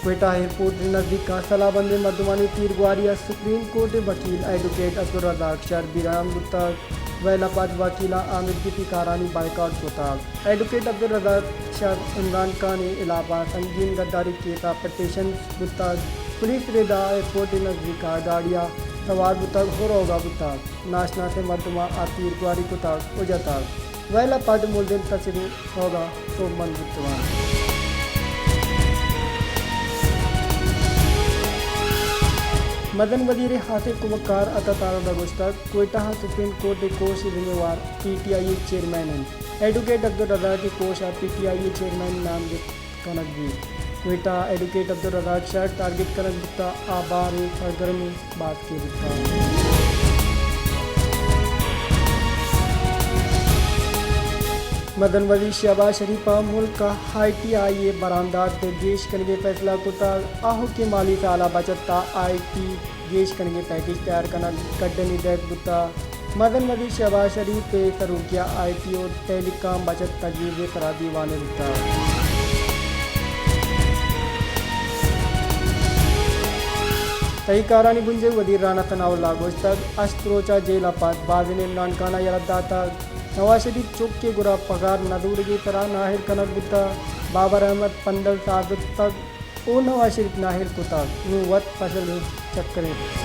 کوئٹہ ایئرپورٹ ءِ نزیک ءَ سلاہ بندیں مردمانی تیرگواری ءَ سپریم کورٹ ءِ وکیل ایڈوکیٹ عبدالرزاق شر بیران بوتگ۔ ویل ءَ پد وکیلاں آمیدگسی کارانی بائیکاٹ کتگ۔ ایڈوکیٹ عبدالرزاق شر عمران خان ءِ ہلاپ ءَ سنگین غداری کیس ءَ پٹیشن بوتگ۔ پولیس رد ءَ ایئرپورٹ ءِ نزیک ءَ گاڑی ءَ سوار بوتگ ءُ روگ ءَ بوتگ۔ ناشناسیں مردماں آ تیرگواری کتگ ءُ جتگ۔ ویل ءَ پد ملزم تچگ ءُ سوب ءَ سوبمند بوتگ اَنت۔ مزن وزیر ءِ ہاسیں کمکار عطا تارڑ ءَ گوشتگ، کوئٹہ ءَ سپریم کورٹ ءِ کوش ءِ ذمہ وار پی ٹی آئی ءِ چیئرمین اِنت۔ ایڈوکیٹ عبدالرزاق ءِ کوش ءَ پی ٹی آئی ءِ چیئرمین نامزد کنگ بیت۔ کوئٹہ ءَ ایڈوکیٹ عبدالرزاق شر ٹارگٹ کنگ بوتگ، آ بار ءِ سرگرمیں باسکے بوتگ۔ مزن وزیر شہباز شریف ءَ ملک ءَ آئی ٹی آئی ءِ برآمدات ءِ گیش کنگ ءِ فیصلہ کتگ۔ آؤکیں مالی سال ءَ بچت ءَ آئی ٹی گیش کنگ ءِ پیکج تیار کنگ ءِ کڈنی دئیگ بوتگ۔ مزن وزیر شہباز شریف ءِ سروکی ءَ آئی ٹی ءُ ٹیلی کام بچت تجویز ءِ سرا دیوانے بوتگ۔ تہی کارانی بنجل وزیر رانا ثناء اللہ ءَ گوشتگ، ہشت روچ ءَ جیل ءَ پد بازیں عمران خان ءَ یلہ داتگ۔ نواز شریف چک ءِ گورا پگار نہ زورگی ءِ سرا نااہل کنگ بوتگ۔ بابر احمد پندل سازتگ ءُ نواز شریف نااہل کتگ، نوں وت فشل ءِ چکر ءَ اِنت۔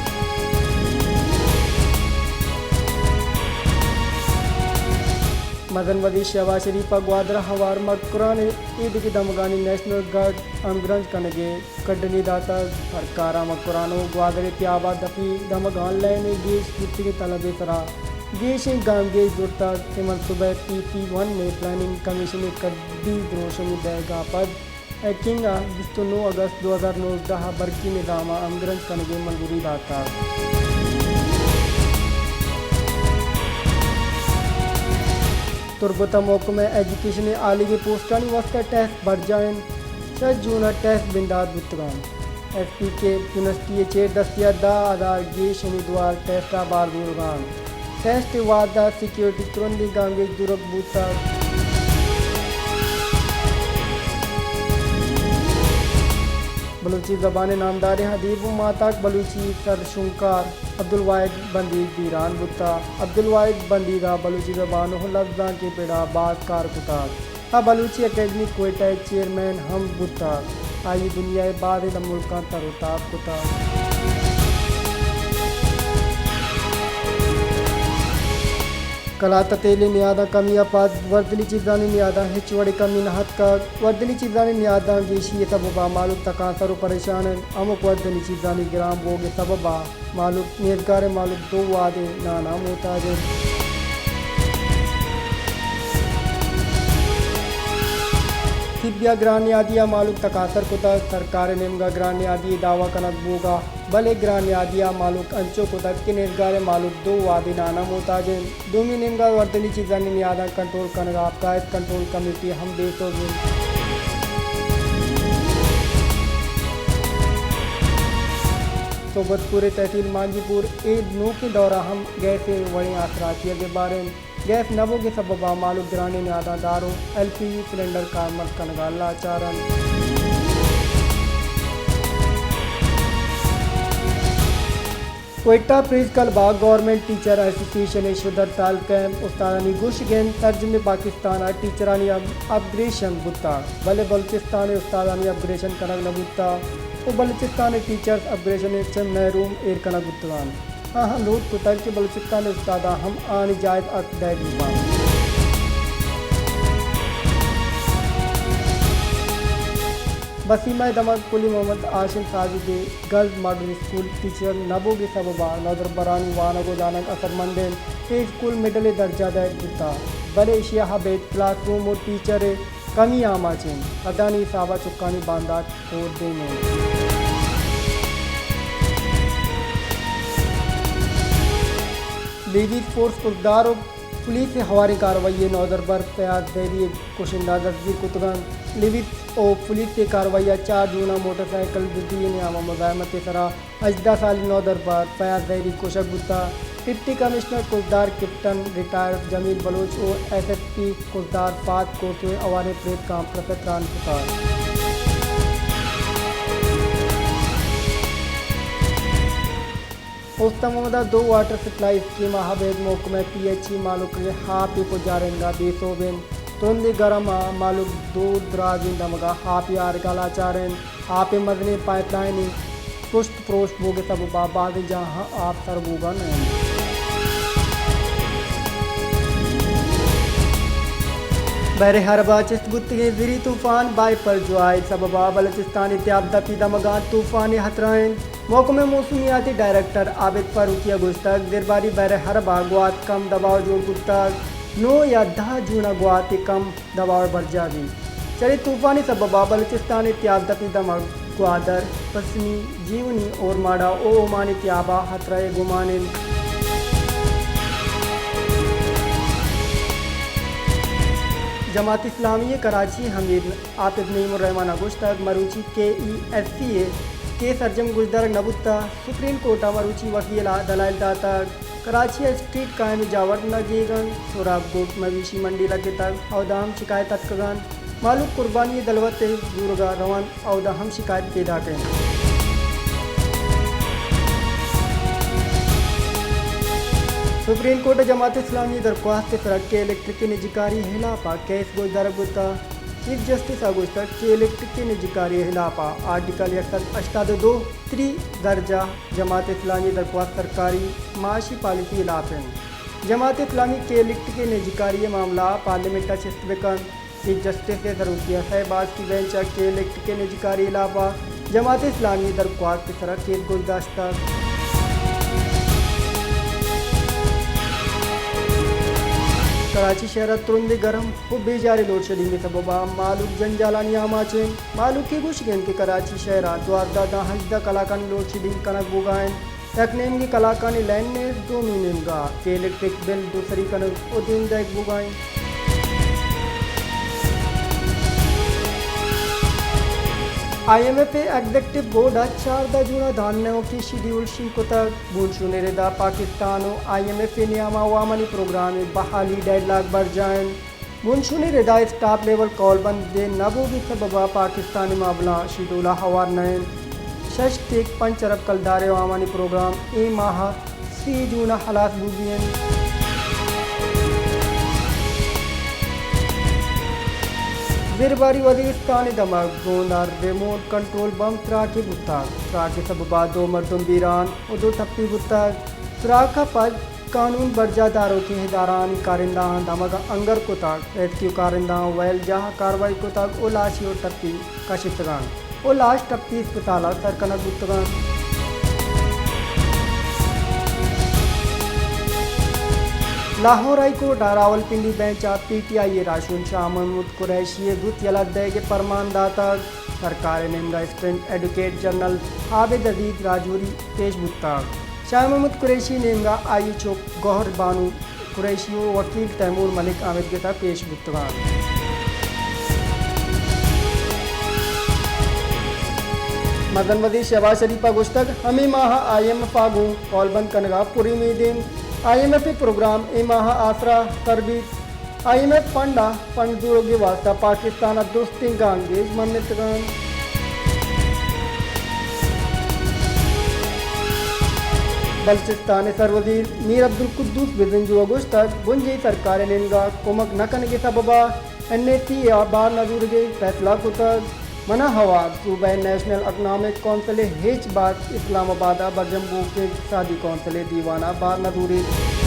مزن وزیر شہباز شریف ءَ گوادر ءَ ہوار مکران ءِ ایدگہ دمگانی نیشنل گارڈ ہمگرنچ کنگ ءِ کڈنی داتگ۔ سرکار ءَ مکران ءُ گوادر ءِ تیاب ءَ دپی دمگ آن لائن ءِ گیش بوتگیں طلب ءِ سرا گیشیں گامگیج زرتگ۔ اے منصوبہ ءَ پی پی ون ءِ پلاننگ کمیشن ءِ کڈی دروشم دئیگ ءَ پد ہیکنگ ءَ بیست ءُ نو اگست دو ہزار نوزدہ ءَ برقی نظام ءَ ہمگرنچ کنگ ءِ منظوری داتگ۔ تربت ءَ محکمہ ایجوکیشن ءِ ہالیگیں پوسٹانی واستہ ٹیسٹ برجاہ اِنت۔ شش جون ءَ ٹیسٹ بندات بوتگ اَنت۔ ایس پی کیپ یونیورسٹی ءِ چیر دستی ءَ دہ ہزار گیش امیدوار ٹیسٹ ءَ بہر زورگ ءَ اَنت۔ ٹیسٹ ءِ وھد ءَ سیکورٹی ترندیں گامگیج زورگ بوتگ۔ بلوچی زبان ءِ نامداریں ادیب ءُ ماہتاک بلوچی سرشونکار عبدالواحد بندیگ بیران بوتگ۔ عبدالواحد بندیگ ءَ بلوچی زبان ءُ لبزانک ءِ پڑ ءَ باز کار کتگ۔ آ بلوچی اکیڈمی کوئٹہ ءِ چیئرمین ہم بوتگ۔ آئی ءَ دنیا ءِ بازیں ملکاں تر ءُ تاب کتگ۔ کلات ءِ تیل ءِ نیاداں کمی ءَ پد وردنی چیزانی نیاداں ہچ وڑیں کمی نہ اتکگ۔ وردنی چیزانی نیاداں گیشی ءِ سبب ءَ مہلوک تکانسر ءُ پریشان اِنت۔ ہمک وردنی چیزانی گران بوگ ءِ سبب ءَ مہلوک، نیزگاریں مہلوک دو وہدے نان ءَ محتاج اِنت۔ طبی ءَ گران نیادی ءَ مہلوک تکانسر کتگ۔ سرکار ءِ نیمگ ءَ گران نیادی ءِ دعوی کنگ بوگ ءَ، بلے گران نیادی ءَ مہلوک انچو کتگ کہ نیزگاریں مہلوک دو وہدے نان ءَ محتاج اِنت۔ دومی نیمگ ءَ وردنی چیزانی نیاداں کنٹرول کنگ ءَ پرائس کنٹرول کمیٹی ہم بے سوب اِنت۔ صحبت پور ءِ تحصیل مانجی پور ءِ نوکیں دور ءَ ہم گیس ءِ وڑیں آسراتی ءَ گبار اِنت۔ گیس نہ بوگ ءِ سبب ءَ مہلوک گرانیں نیاداں دار ءُ ایل پی جی سلنڈر کارمرز کنگ ءَ لاچار اَنت۔ کوئٹہ پریس کلب ءَ گورنمنٹ ٹیچر ایسوسی ایشن ءِ شد ہڑتال کیمپ۔ استادانی گوشگ اِنت سرجمیں پاکستان ءَ ٹیچرانی اپ-، اپگریشن بوتگ، بلے بلوچستان ءَ استادانی اپگریشن کنگ نہ بوتگ ءُ بلوچستان ءِ ٹیچرز اپگریشن ءَ چہ محروم ایر کنگ بوتگ اَنت۔ آہاں لوٹ کتگ کہ بلوچستان ءِ استاداں ہم آہانی جائز حق دئیگ بہ بنت۔ بسیمہ ءِ دمگ قلی محمد ہاشم ساجد ءِ گرلز ماڈل اسکول ٹیچر نہ بوگ ءِ سبب ءَ نودربرانی وانگ ءُ زانگ اثرمند اِنت۔ اے اسکول مڈل ءِ درجہ دئیگ بوتگ، بلے ایشی ءَ ابید کلاس روم ءُ ٹیچر ءِ کمی آماچ اِنت۔ ردانی حساب ءَ چکانی باندات کور دیم اِنت۔ لیویز فورس کلدار ءُ پولیس ءِ ہواریں کاروائی ءَ نودربر فیاض زہری ءِ کشندہ دزگیر کتگ اَنت۔ لیویز ءُ پولیس ءِ کاروائی ءَ چار جون ءَ موٹر سائیکل دزی ءِ نیام ءَ مزاحمت ءِ سرا ہژدہ سالی نودربر فیاض زہری کشگ بوتگ۔ ڈپٹی کمشنر کلدار کیپٹن ریٹائرڈ جمیل بلوچ ءُ ایس ایس پی کلدار فہد کوسو ءَ ہواریں پریس کانفرنس ءَ تران کتگ۔ استان محمد ءَ دو واٹر سپلائی اسکیم ءَ ابید محکمہ پی ایچ ای مھلوک ءِ آپ ءِ پجارینگ ءَ بے سوب انت۔ ترندیں گرم ءَ مھلوک دور درازیں دمگ ءَ آپ ءِ آرگ ءَ لاچار انت۔ آپ ءِ مزنیں پائپ لائن ءِ پشت پروش بوگ ءِ سبب ءَ بازیں جاھاں آپ سر بوگ ءَ نہ انت۔ بحر عرب ءَ چست بوتگیں زری طوفان بائپر جوائے ءِ سبب ءَ بلوچستان ءِ تیاب دپی دمگاں طوفان ءِ خطرہ انت۔ محکمہ موسمیاتی ڈائریکٹر عابد فاروقی ءَ گوشتگ، زرباری بحر عرب ءَ گوات کم دباؤ جوڑ بوتگ، نو یا دہ جون ءَ گوات ءِ کم دباؤ برجاہ بیت۔ چرے طوفان ءِ سبب ءَ بلوچستان ءِ تیاب دپی دمگ گوادر، پسنی، جیونی، اورماڑہ ءُ اومان ءِ تیاب ءَ خطرہ ءِ گمان انت۔ جماعت اسلامی ءِ کراچی ءِ امیر حافظ نعیم الرحمان ءَ گوشتگ، مروچی کے ای ایس سی ءِ کیس سرجم گوشدارگ نہ بوتگ۔ سپریم کورٹ ءَ مروچی وکیل ءَ دلائل داتگ۔ کراچی ءَ اسٹریٹ قائم جاور نہ گیگ انت، سہراب گوٹ مویشی منڈی لگتگ، اودا ہم شکایت اتکگ انت۔ مھلوک قربانی ءِ دلوت ءِ زورگ ءَ رونت، اودا ہم شکایت پیداک انت۔ سپریم کورٹ ءَ جماعت اسلامی ءِ درخواست ءِ سرا کے الیکٹرک ءِ نجکاری ءِ ہلاپ ءَ کیس گوشدارگ بوتگ۔ چیف جسٹس ءَ گوشتگ، کے الیکٹرک ءِ نجکاری ءِ ہلاپ ءَ آرٹیکل یک سد ہشتاد ءُ دو تری درجہ جماعت اسلامی ءِ درخواست سرکاری معاشی پالیسی ءِ ہلاپ انت۔ جماعت اسلامی کے الیکٹرک ءِ نجکاری ءِ معاملہ ءَ پارلیمنٹ ءَ چست بہ کنت۔ چیف جسٹس ءِ سروکی ءَ سئے باسکی بینچ ءَ کے الیکٹرک ءِ نجکاری ءِ ہلاپ ءَ جماعت اسلامی ءِ درخواست ءِ سرا کیس گوشداشتگ۔ کراچی شہر ءَ ترندیں گرم ءُ بیجاریں لوڈشیڈنگ ءِ سبب ءَ مھلوک جنجالانی آماچ انت۔ مھلوک ءِ گوشگ انت کہ کراچی شہر ءَ دوازدہ داں ہژدہ کلاکانی لوڈشیڈنگ کنگ بوگ ءَ انت۔ یک نیمگے کلاکانی لین نیز دومی نیمگ ءَ کے الیکٹرک بل دوسری کنگ ءُ دیم دئیگ بوگ ءَ انت۔ آئی ایم ایف ءِ ایگزیکٹو بورڈ ءَ چاردہ جون ءَ دھرنا ءِ شیڈیول شنگ کتگ۔ بونشون ءِ ردا پاکستان ءُ آئی ایم ایف ءِ نیام ءَ عوامانی پروگرام ءِ بحالی ڈیڈ لاک برجاہ انت۔ بنشونی ردا ءِ ٹاپ لیول کول بند ءِ نہ بوگ ءِ سبب ءَ پاکستان ءِ مابلاں شیڈول ءَ ہوار نہ انت۔ شش تیگ پنچ ارب کلدار ءِ عوامانی پروگرام اے ماہ ءِ سی جون ءَ ہلاس بوگی انت۔ زرباری وزیرستان ءِ دمگ گوند ءَ ریموٹ کنٹرول بمب تراک ءَ بوتگ۔ تراک ءِ سبب ءَ دو مردم بیران ءُ دو ٹپی بوتگ۔ تراک ءَ پد قانون برجاہ داروکیں ادارھانی کارندہاں دمگ ءَ انگر کتگ۔ ریسکیو کارندہاں ویل جاہ ءَ کاروائی کتگ ءُ لاشی ءُ ٹپی کشتگ انت ءُ لاش ٹپی اسپتال ءَ سر کنگ بوتگ انت۔ لاہور ہائی کورٹ ءَ راولپنڈی بینچ ءَ پی ٹی آئی ءِ راہشون شاہ محمود قریشی ءِ زوت یلہ دئیگ ءِ پرمان داتگ۔ سرکار ءِ نیمگ ءَ اسسٹنٹ ایڈووکیٹ جنرل عابد عزیز راجوری پیش بوتگ۔ شاہ محمود قریشی ءِ نیمگ ءَ آئی ءِ چک گوہر بانو قریشی ءُ وکیل تیمور ملک آمیدگس ءَ پیش بوتگ انت۔ مزن وزیر شہباز شریف ءَ گوشتگ، ہمے ماہ ءَ آئی ایم ایف ءَ گوں کول بند کنگ ءَ پر امید انت۔ آئی ایم ایف ءِ پروگرام اے ماہ ءِ آسر ءَ سر بیت۔ آئی ایم ایف فنڈ ءَ فنڈ زورگ ءِ واستہ پاکستان ءَ درستیں گامگیج منتگ انت۔ بلوچستان ءِ سروزیر میر عبدالقدوس بزنجو ءَ گوشتگ، بنجاہی سرکار ءِ نیمگ ءَ کمک نہ کنگ ءِ سبب ءَ این ای سی ءَ بار نہ زورگ ءِ فیصلہ کتگ۔ من ءَ ہوار صوبہ ءِ نیشنل اکنامک کونسل ءِ ہچ بار اسلام آباد ءَ برجم بوگ ءِ اقتصادی کونسل ءِ دیوان ءَ بار نہ زوریت۔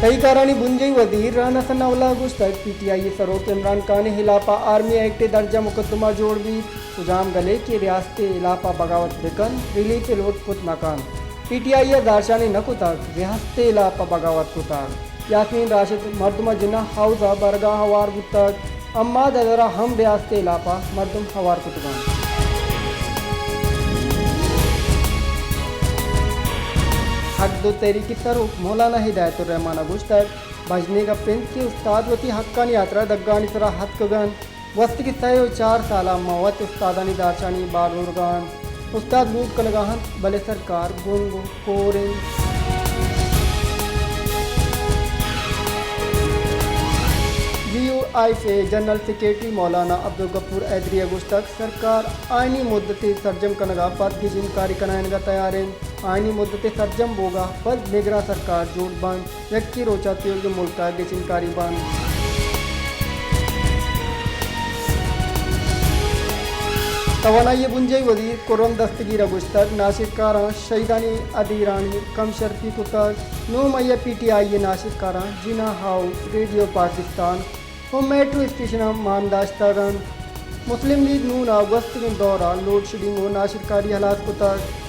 تہی کارانی بنجاہی وزیر رانا ثناء اللہ ءَ گوشتگ، پی ٹی آئی ءِ سروک عمران خان ءِ ہلاپ ءَ آرمی ایکٹ ءِ درج ءَ مقدمہ جوڑ بیت، کجام گلے کہ ریاست ءِ ہلاپ ءَ بغاوت بہ کنت، ریلیف ءِ لوٹ کت نہ کنت۔ پی ٹی آئی ءَ زہرشانی نہ کتگ، ریاست ءِ ہلاپ ءَ بغاوت کتگ۔ یاسین راشد مردم ءَ جناح ہاؤس ءَ برگ ءَ ہوار بوتگ۔ حماد حیدر ءَ ہم ریاست ءِ ہلاپ ءَ مردم ہوار کتگ انت۔ حق دو تحریک ءِ سروک مولانا ہدایت الرحمان ءَ گوشتگ، بژنے گپ انت کہ استاد وتی حقانی ہاترا دگانی سرا اتکگ انت۔ گوستگیں سئے ءُ چار سال ءَ ما وت استادانی زہرشانی بار زورگ ءَ انت۔ استاد لوٹ کنگ ءَ انت، بلے سرکار گنگ ءُ کور انت۔ جی یو آئی ایف اے جنرل سیکرٹری مولانا عبدالغفور حیدری ءَ گوشتگ، سرکار آئینی مدت ءِ سرجم کنگ ءَ پد گچین کاری کنائینگ ءَ تیار اِنت۔ آئینی مدت ءِ سرجم بوگ ءَ پد نگراں سرکار جوڑ بنت، یکے روچ ءَ تیوگیں ملک ءَ گچین کاری بنت۔ توانائی ءِ بنجاہی وزیر خرم دستگیر ءَ گوشتگ، ناشرکاراں شہیدانی ادیرانی کم شرپی کتگ۔ نو مئی ءَ پی ٹی آئی ءِ ناشرکاراں جناح ہاؤس، ریڈیو پاکستان ءُ میٹرو اسٹیشناں مان داشتگ اَنت۔ مسلم لیگ نون ءَ گوستگیں دور ءَ لوڈ شیڈنگ ءُ ناشرکاری ہلاس کتگ۔